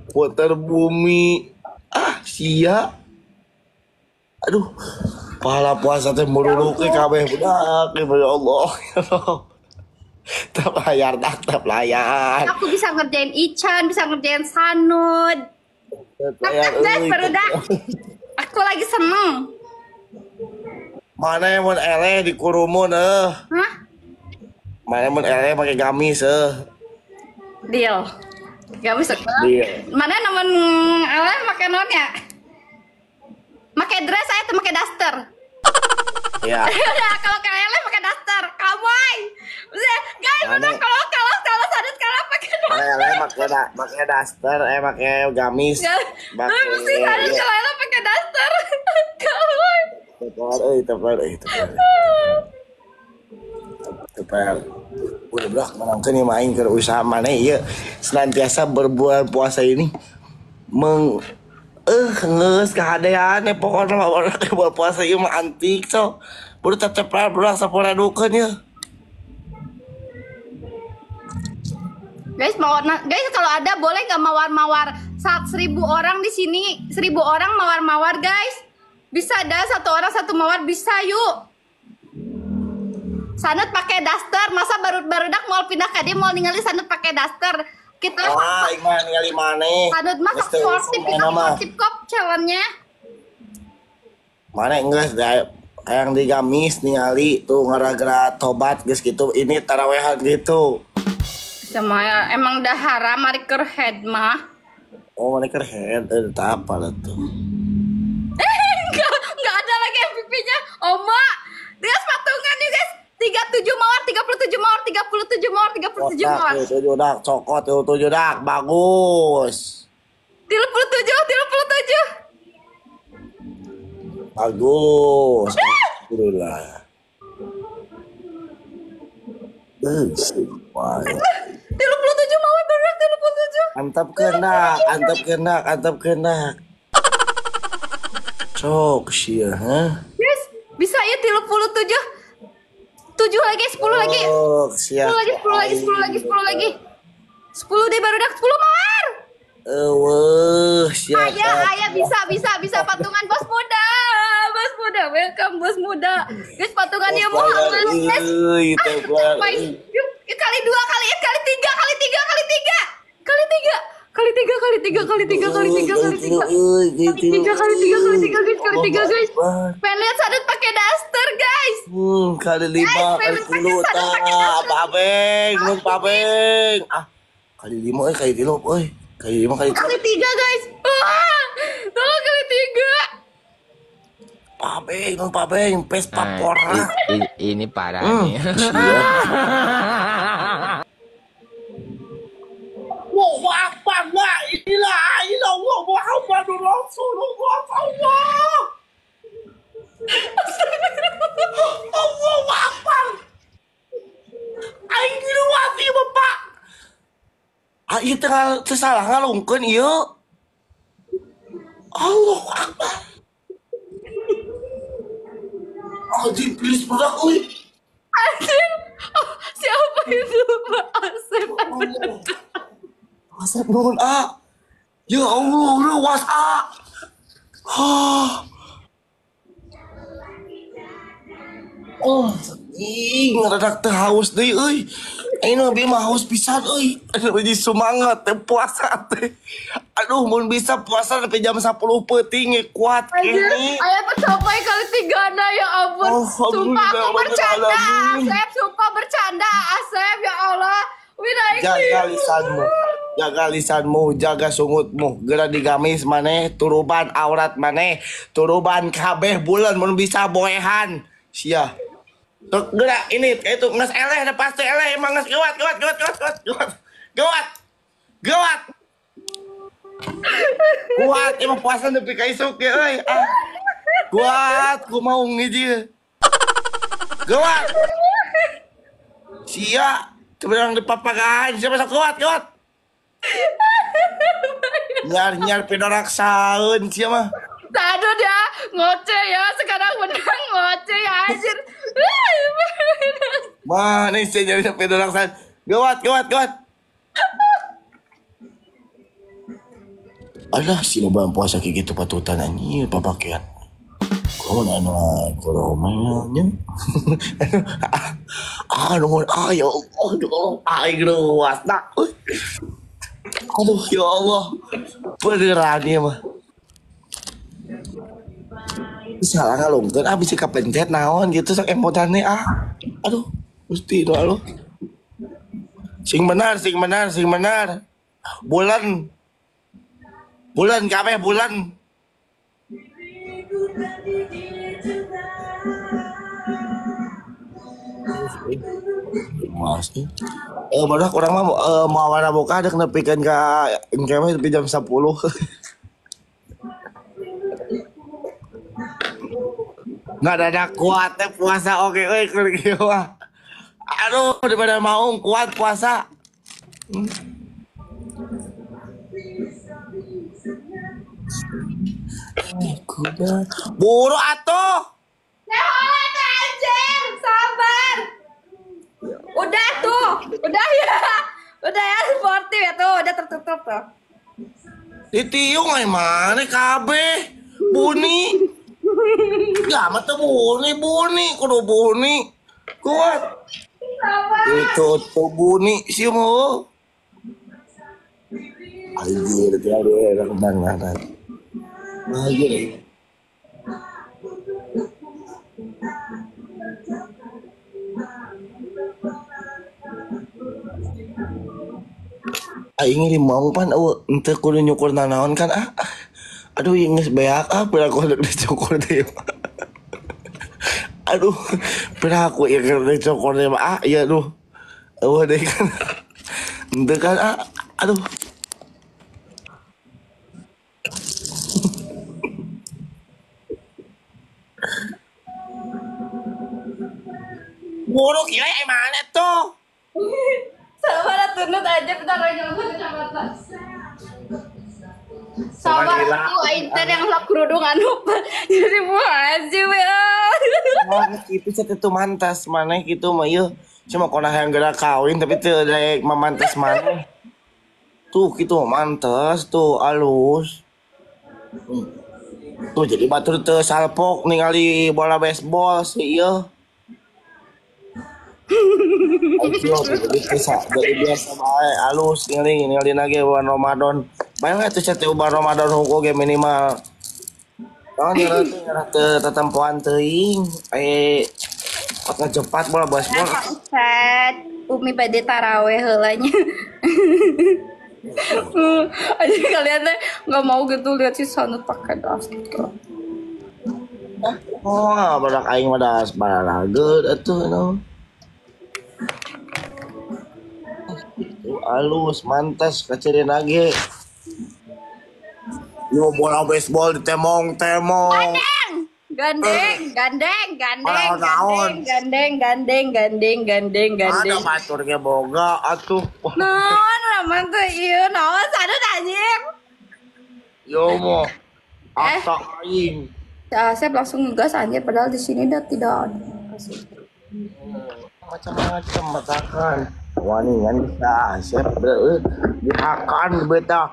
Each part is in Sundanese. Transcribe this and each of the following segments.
Puter bumi. Ah, sia. Aduh. Pahala puasa teh muruluk Ya kabeh budak ya Allah. Ya Allah. Tap layar dak, tap layar. Aku bisa ngerjain Ichan, bisa ngerjain Sanud. Tap Tap layar tap guys, euy. barudak. Aku lagi seneng. Mana yang mun eleh di kurumun eh. Hah? Mana mun eleh pakai gamis eh. Deal. Gak bisa. Deal. Mana namun eleh pakai non ya? Pakai dress saya tuh pakai daster. Ya. Udah kalau kalian eleh pakai daster. Kamu. Guys, udah kalau kalau kalau Sanud kalah pakai Mana eleh pakai daster, pakai gamis. Pakai. Mesti Sanud kalau eleh pakai daster. Kamu. Tepar, tepar. Udah blok menangkan nih main ke usaha mana iya senantiasa berbulan puasa ini meng ngeus kehadean ya pokoknya mah orang bulan puasa ieu mah antik so baru tepar budak sapura dukeun ya. Guys, mau guys kalau ada boleh nggak mawar-mawar saat 1000 orang di sini, 1000 orang mawar-mawar guys. Bisa ada satu orang satu mawar bisa yuk. Sanud pakai daster, masa baru-barudak mau pindah ke dia mau ningali Sanud pakai daster. Kita wah, iman ningali maneh. Sanud mah sportif, kita sportif kok calonnya. Mana geus yang di gamis ningali tuh gara-gara tobat geus gitu, ini tarawehan gitu. Sama ya, emang dah haram mari keur head mah. Oh, mari keur head eta apa lah tuh. Enggak ada lagi MVP-nya. Oma, dia patungan nih guys. 37 mawar, 37 mawar, 37 mawar, 37 mawar. 37 dak, cokot 37 dak, bagus. 37, 37. Bagus. Alhamdulillah. Wah. 37 mawar bener 37. Antap kena, antap kena, antap kena. Cok sia, ha? Yes, bisa ya 37. 7 lagi, 10 lagi. Oh, siap. 10 lagi, 10 lagi, 10 lagi, 10 lagi. 10 deh baru dak 10 mawar. Eueuh, siap. Ayah, ayah bisa patungan bos muda. Bos muda, welcome bos muda. Guys, patungannya Muhammad. Guys. Kali 2, kali kali 3, kali 3, kali 3. Kali 3. Kali 3, kali 3, kali 3, kali 3, kali 3. Kali 3, kali 3, kali 3, guys, kali 3, guys. Pengen lihat Sanud pakai daster, guys. Kali 5, kali 10, tak, pabeng, nun pabeng. Ah, kali 5, kali 3, oi. Kali 5, kali 3. Kali 3, guys. Wah, tolong kali 3. Pabeng, nun pabeng, pes papora. Ini parah nih. Allahu Akbar, la ilaha illallah Muhammadur Rasulullah. Allah. Allahu Akbar. Aing diluat ieu Bapak. Ah ieu teh salah ngalungkeun ieu. Allahu Akbar. Anjing please budak euy. Anjing. Oh, siapa itu Pak Asep? Asep nuhun a. Ya Allah, luas a. Ah. Oh, ih, ngeradak teh haus deui euy. Ayeuna abi mah haus pisan euy. Aduh, jadi semangat teh puasa teh. Aduh, mun bisa puasa sampai jam 10 peuting kuat kene. Aya tercapai kali 3 na ya ampun. Oh, sumpah aku bercanda, Asep, sumpah bercanda, Asep ya Allah. Jaga lisanmu, jaga lisanmu, jaga sungutmu. Geura digamis maneh, turuban aurat maneh, turuban kabeh bulan mun bisa boehan. Sia. Tok geura ini itu geus eleh dah pasti eleh emang geus gawat gawat gawat gawat gawat. Gawat. Gawat. Kuat emang puasa nepi ka isuk ge euy. Ah. Kuat ku mau ngiji. Gawat. Sia. Sebenarnya dipapakan siapa sok kuat kuat. Nyar-nyar pidorak saeun sia mah. Aduh ya, ngoceh ya, sekarang menang ngoceh ya anjir. Mana sih nyari pidorak saeun. Gawat gawat gawat. Alah si bulan puasa kayak gitu patutan anjir papakean. Kau anu koromanya. Ah nuhun ah ya Allah ya Allah aing luas nah. Aduh ya Allah. Beneran ieu mah. Salah ngalungkeun ah bisi kapencet naon gitu sok emotane ah. Aduh Gusti doa lu. Sing benar, sing benar, sing benar. Bulan. Bulan kabeh bulan. Mas. Barudak urang mah mawana buka dek nepikeun ka engke mah nepi jam 10. Nggak ada kuat teh puasa oke euy keur kieu mah. Aduh daripada mau kuat puasa. Kuda. Buru atuh. Sehola tuh anjing, sabar. Udah tuh, udah ya. Udah ya sportif ya tuh, udah tertutup tuh. Ditiung ai mana kabeh. Buni. Ya mah teu buni, buni kudu buni. Kuat. Sabar. Ditutup buni sih mau. Anjir, tiada renang. Anjir. Aing ini mau pan eueuh henteu kudu nyukur nanaon kan ah. Aduh ieu geus beak ah pira aku dek dicukur deui. Aduh, pira aku ieu keur dicukur deui mah ah ieu aduh. Eueuh deui kan. Henteu kan ah. Aduh. Buruk ieu ai mana tuh? Sabar tunut aja bentar lagi aku kacamata. Sabar tuh inter yang lak kerudung anu jadi buah we. Oh, kitu sia teu mantas maneh kitu mah ieu. Cuma konah yang gerak kawin tapi teu daek mamantas maneh. Tuh kitu mantas tuh alus. Tuh jadi batur teu salpok ningali bola baseball si ieu. Ayo, jadi biasa bae alus ningali ningali lagi bulan Ramadan. Bae we atuh teh bulan Ramadan hungkul ge minimal. Naon nyeureuh teh ngarah teu tatempoan teuing. Kot ngecepat bola baseball. Pak Ustad, Umi bade taraweh heula nya. Aja kalian teh nggak mau gitu lihat si Sanut pakai daster. Oh, badak aing mah das baralageut atuh naon. Itu alus, mantas, kacirin lagi. Yo bola baseball ditemong-temong. Gandeng, gandeng, gandeng, gandeng, gandeng, gandeng, gandeng, gandeng, gandeng. Ada baturnya boga atuh. Naon lamun teh ieu naon sadut anjing. Yo mo. Asa aing. Saya langsung ngegas anjir padahal di sini dah tidak ada. Macam-macam masakan. Wani kan bisa Asep dihakan beta.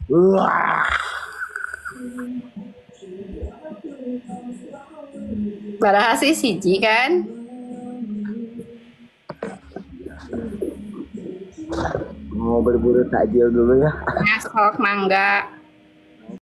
Wah. Padahal sih siji kan. Mau berburu takjil dulu ya. Nah, sok mangga.